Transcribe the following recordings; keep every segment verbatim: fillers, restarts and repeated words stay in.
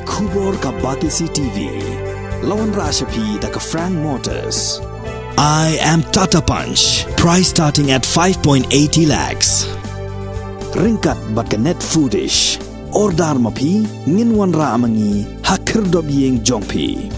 Khubor ka Batesi T V. La wanrah sha phi da ka Frank Motors. I am Tata Punch. Price starting at five point eighty lakhs. Ryngkat bad ka Net Foodish. Order ma phi, ngin wanrah ma ngi ha khyrdop ïing jong phi.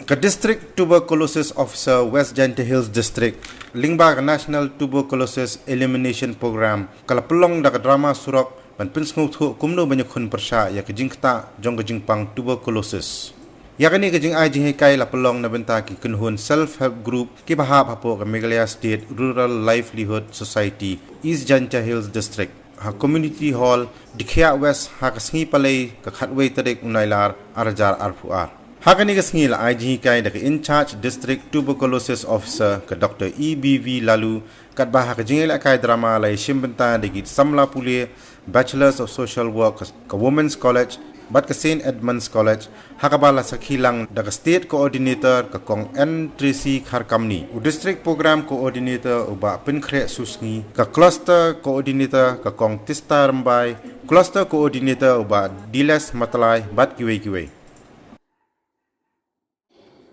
Ka District Tuberculosis Officer, West Jaintia Hills District, lyngba ka National Tuberculosis Elimination Program, ka la pynlong da ka drama surok ban pynsngewthuh kumno ban ïakhun pyrshah ïa ka jingktah jong ka jingpang tuberculosis. Ïa kane ka jingai jinghikai la pynlong na bynta ki kynhun self help group kiba hap hapoh ka Meghalaya State Rural Livelihood Society, East Jaintia Hills District, ha Community Hall, Dikhiah West, ha ka sngi Palei, ka khatwei tarik u Nailar, ar hajar arphew ar. Ha kane ka sngi la ai jinghikai da ka In Charge District Tuberculosis Officer, ka Doctor E B V Laloo, katba ha ka jingïalehkai drama la ïashim bynta da ki samla pule, Bachelors of Social Work, ka Women's College bad ka Saint Edmund's College, ha kaba la sakhi lang da ka State Coordinator, ka Kong N Tracy Kharkamni, u District Program Coordinator, u Bah Pynkhreh Susngi, ka Cluster Coordinator, ka Kong Tista Rymbai, Cluster Coordinator, u Bah Diles Matlai, bad kiwei kiwei.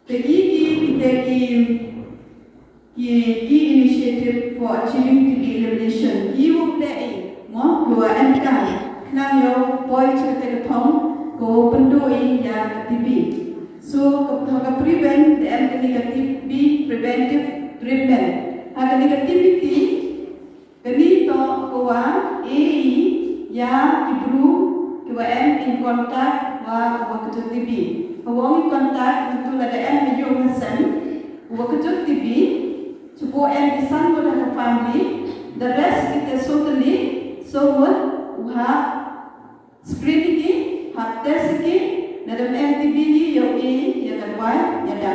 Te ki, ki, te ki, ki, ki initiative for achieving T B elimination. Ki wong te i, mo, ki wa em kan, khnang yow poi cha kata ka thong, ko pynduh i ïa ka T B. So, ka, ka prevent, te em kani ka T B preventive treatment. Ha kani ka T B ti, kani toh ka wa e i ïa ki bru ki wa em in contact wa, wa ka jong T B. Ka wa ong in contact, ntu lada em ha ïung ha sem wa ka jong T B, chuko em i san ngut ha ka family, the rest ki te sotali, so ngut u ha screen ki, ha test ki, lada em T B ki, yow e ïa ka dawai ïa da.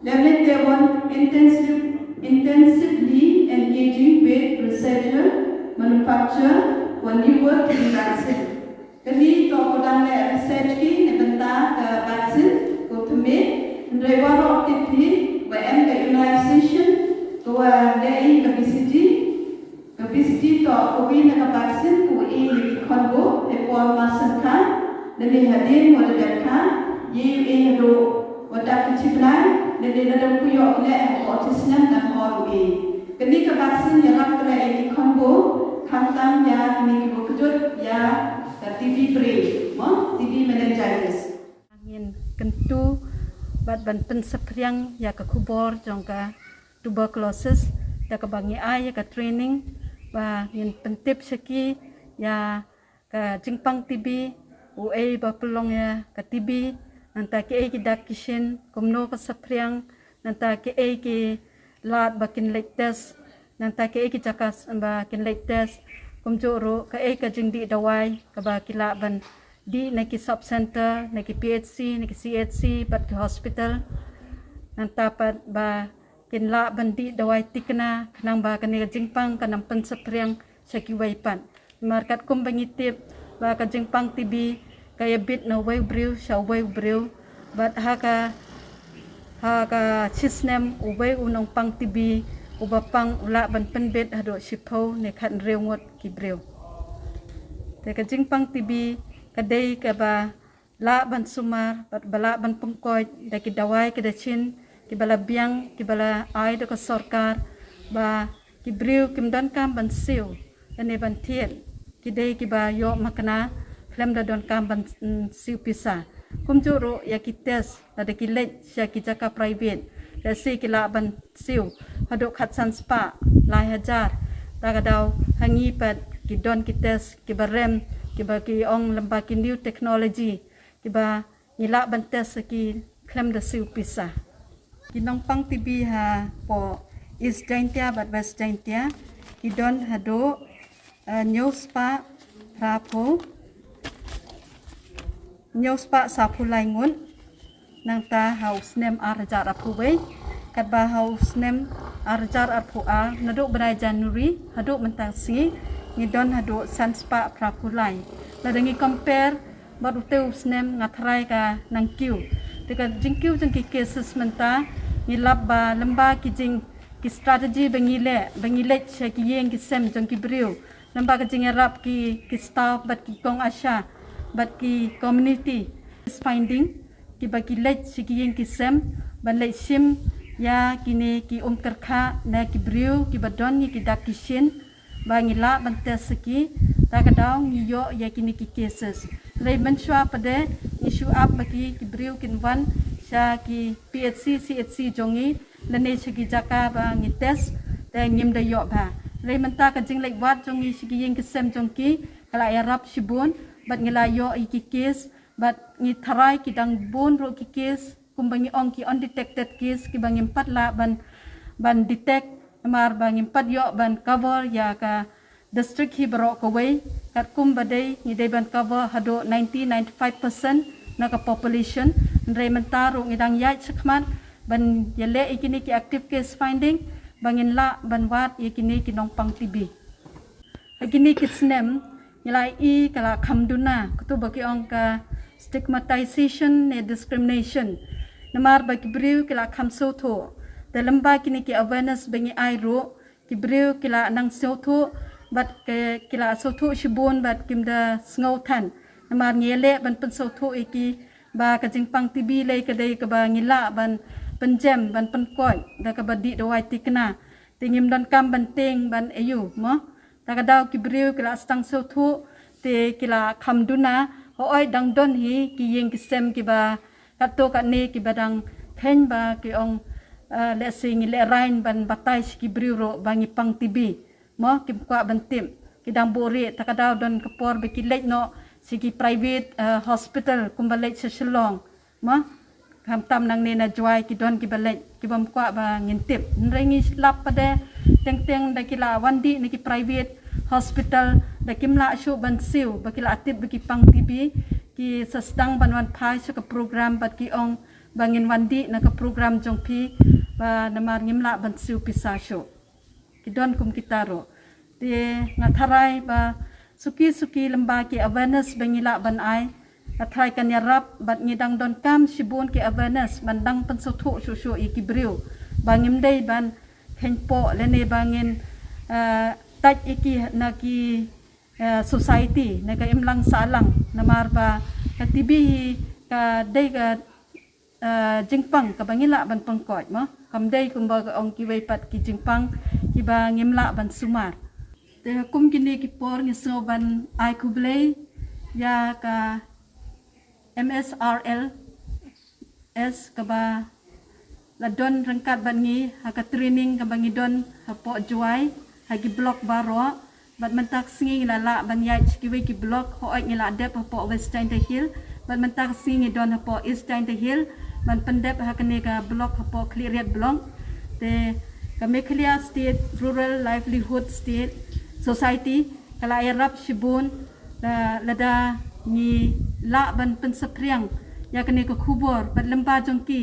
Lem lem te wan intensive, intensively engaging with researcher, manufacture, wa newer to the vaccine. Kani toh ko dang leh research ki na bynta ka vaccine, ko thymme, hynrei waroh tip phi, wa em ka immunization, ko wa leh i ka B C G, ka B C G toh ka wi na ka vaccine ka wa e ïa ki khonboo, ha por mar shen kha, lane hadien wa da dep kha, ïa u e haduh wa dap ki chi bnai, lane lada u ïoh leh hapoh chi snem dang hor u e. Kani ka vaccine ïarap ka leh ïa ki khonboo, khamtam ïa kini ki wa kjut ïa ka T B brain, mo, T B meningitis. Ngin kyntu bad ban pynsaphriang ïa ka khubor jong ka tuberculosis, da kaba ngi ai ïa ka training, ba ngin pyntip sha ki ïa ka jingpang T B, u ei ba pynlong ïa ka T B, nangta ki ei ki dak ki shin, kumno ka saphriang, nangta ki ei ki lad ba kin leit test, nangta ki ei ki jaka s-, ba kin leit test, kumjuh ruh ka ei ka jingdih dawai, kaba ki lah ban dih na ki sub center, na ki P H C, na ki C H C, bad ki hospital, nangta pat ba kin lah ban dih dawai thikna, khnang ba kane ka jingpang kan ym pynsaphriang sha kiwei pat. Namar katkum ba ngi tip ba ka jingpang T B ka ïabit na uwei u briew sha uwei u briew, bad ha ka, ha ka shi snem uwei u nongpang T B uba pang u lah ban pynbit haduh shiphew ne khathynriew ngut ki briew. Te ka jingpang T B ka dei kaba lah ban sumar, bad ba lah ban pynkoit da ki dawai ki da shin, kiba la biang, kiba la ai da ka sorkar, ba ki briew kim donkam ban siew, lane ban thied, ki dei kiba ïoh makna, khlem da donkam ban, mm, siew pisa. Kumjuh ruh ïa ki test, lada ki leit sha ki jaka private, lehse ki lah ban siew haduh khatsan spah, lai hajar, ta ka daw ha ngi pat ki don ki test kiba rem, kiba ki ong lyngba ki new technology, kiba ngi lah ban test ïa ki khlem da siew pisa. Ki nongpang T B hapoh East Jaintia bad West Jaintia ki don haduh, eh, hynñiew spah phraphew, hynñiew spah saphew lai ngut, nangta ha u snem ar hajar arphew wei, katba ha u snem ar hajar arphew ar, naduh bnai January haduh mynta ka sngi, ngi don haduh san spah phraphew lai. Lada ngi compare bad ute u snem, nga tharai ka nang kiew. Te ka jingkiew jong ki cases mynta, ngi lap ba lyngba ki jing, ki strategy ba ngi leh, ba ngi leit sha ki ïing ki sem jong ki briew, lyngba ka jingïarap ki, ki staff bad ki kong ASHA, bad ki community finding kiba ki leit sha ki ïing ki sem ban leit shim ïa kine ki um kyrkha na ki briew kiba don ïa ki dak ki shin ba ngi lah ban test sa ki. Ta ka daw ngi ïoh ïa kine ki cases. Hynrei mynshuwa pat de ngi shu ap ba ki ki briew kin wan sha ki P H C, C H C jong ngi lane sha ki jaka ba ngi test te ngim da ïoh bha. Hynrei mynta ka jingleit wad jong ngi sha ki ïing ki sem jong ki ka la ïarap shibun bad ngi la ïoh ïa ki case bad ngi tharai ki dang bun ruh ki case kumba ngi ong ki undetected case kiba ngim pat lah ban ban detect namar ba ngim pat ïoh ban cover ïa ka district hi baroh kawei. Katkum ba dei ngi dei ban cover haduh ninety, ninety-five percent na ka population. Hynrei mynta ruh ngi dang ïaid shakhmat ban ïaleh ïa kine ki active case finding ba ngin lah ban wad ïa kine ki nongpang T B. Ha kine ki snem ngi la ïohi ka la kham duna katu ba ki ong ka stigmatization ne discrimination. Namar ba ki briew ki la kham sngewthuh. Te lymba kine ki awareness ba ngi ai ruh ki briew ki la nang sngewthuh bad ki la sngewthuh shibun bad kim da sngew than. Namar ngi ïaleh ban pynsngewthuh ïa ki ba ka jingpang T B lei ka dei kaba ngi lah ban pynjem ban pynkoit da kaba dih dawai thikna. Te ngim donkam ban tieng ban aïu mo. Ta ka daw ki briew ki la sdang sngewthuh te ki la kham duna. Hooid dang don hi ki ïing ki sem kiba katto katne kiba dang kheiñ ba ki ong, eh, lehse ngi lehraiñ ban batai sha ki briew ruh ba ngi pang T B mo, kim kwah ban tip. Ki dang buhrieh. Ta ka daw don ka por ba ki leit noh sha ki private, eh, hospital kumba leit sha Shillong mo. Khamtam nangne na Jowai ki don kiba leit kibym kwah ba ngin tip. Hynrei ngi lap pat de teng teng da ki la wan dih na ki private hospital da kim lah shuh ban siew ba ki la tip ba ki pang T B. Ki sa sdang ban wan phai sha ka program bad ki ong ba ngin wan dih na ka program jong phi ba namar ngim lah ban siew pisa shuh. Ki don kum kita ruh. Te nga tharai ba suki suki lymba ki awareness ba ngi lah ban ai, nga tharai kan ïarap bad ngi dang donkam shibun ki awareness ban dang pynsngewthuh shuh shuh ïa ki briew ba ngim dei ban kheiñpoh lane ba ngin, eh, tait ïa ki na ki, eh, society na ka imlang sahlang. Namar ba ka T B hi ka dei ka, eh, jingpang kaba ngi lah ban pynkoit mo. Kam dei kumba ka ong kiwei pat ki jingpang kiba ngim lah ban sumar. Te kum kine ki por ngi sngew ban ai khublei ïa ka M S R L S kaba la don ryngkat bad ngi ha ka training kaba ngi don hapoh Jowai ha ki block baroh. Bad mynta ka sngi ngi la lah ban ïaid sha kiwei ki block, hooid ngi la dep hapoh West Jaintia Hills. Bad mynta ka sngi ngi don hapoh East Jaintia Hills ban pyndep ha kane ka block hapoh Khliehriat block. Te ka Meghalaya State Rural Livelihood State Society ka la ïarap shibun, la, lada ngi lah ban pynsaphriang ïa kane ka khubor bad lymba jong ki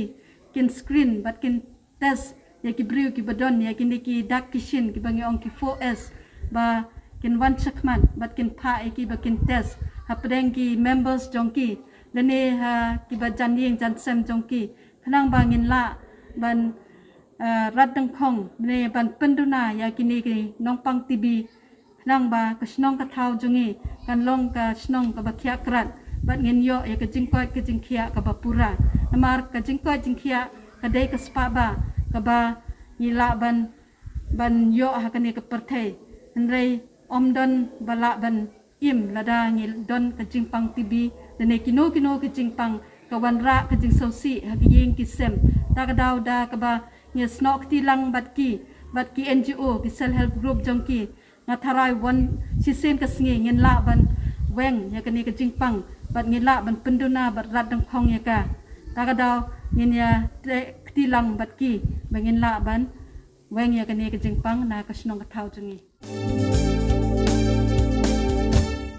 kin screen bad kin test ïa ki briew kiba don ïa kine ki dak ki shin kiba ngi ong ki four S ba kin wan shakhmat bad kin phah ïa ki ba kin test hapdeng ki members jong ki lane ha kiba jan ïing jan sem jong ki khnang ba ngin lah ban, eh, rat dyngkhong ne ban pynduna ïa kine ki nongpang T B. Khnang ba ka shnong ka thaw jong ngi kan long ka shnong kaba khiah krat bad ngin ïoh ïa ka jingkoit ka jingkhiah kaba pura. Namar ka jingkoit jingkhiah ka dei ka spah ba kaba ngi lah ban, ban ïoh ha kane ka pyrthei. Hynrei ym don ba lah ban im lada ngi don ka jingpang T B lane kino kino ka jingpang ka wanrah ka jingsngewsih ha ki ïing ki sem. Ta ka daw da kaba ngi snoh kti lang bad ki, bad ki N G O, ki self help group jong ki. Nga tharai wan shisien ka sngi ngin lah ban weng ïa kane ka jingpang bad ngin lah ban pynduna bad rat dyngkhong ïa ka. Ta ka daw ngin ïa trei kti lang bad ki ba ngin lah ban weng ïa kane ka jingpang na ka shnong ka thaw jong ngi.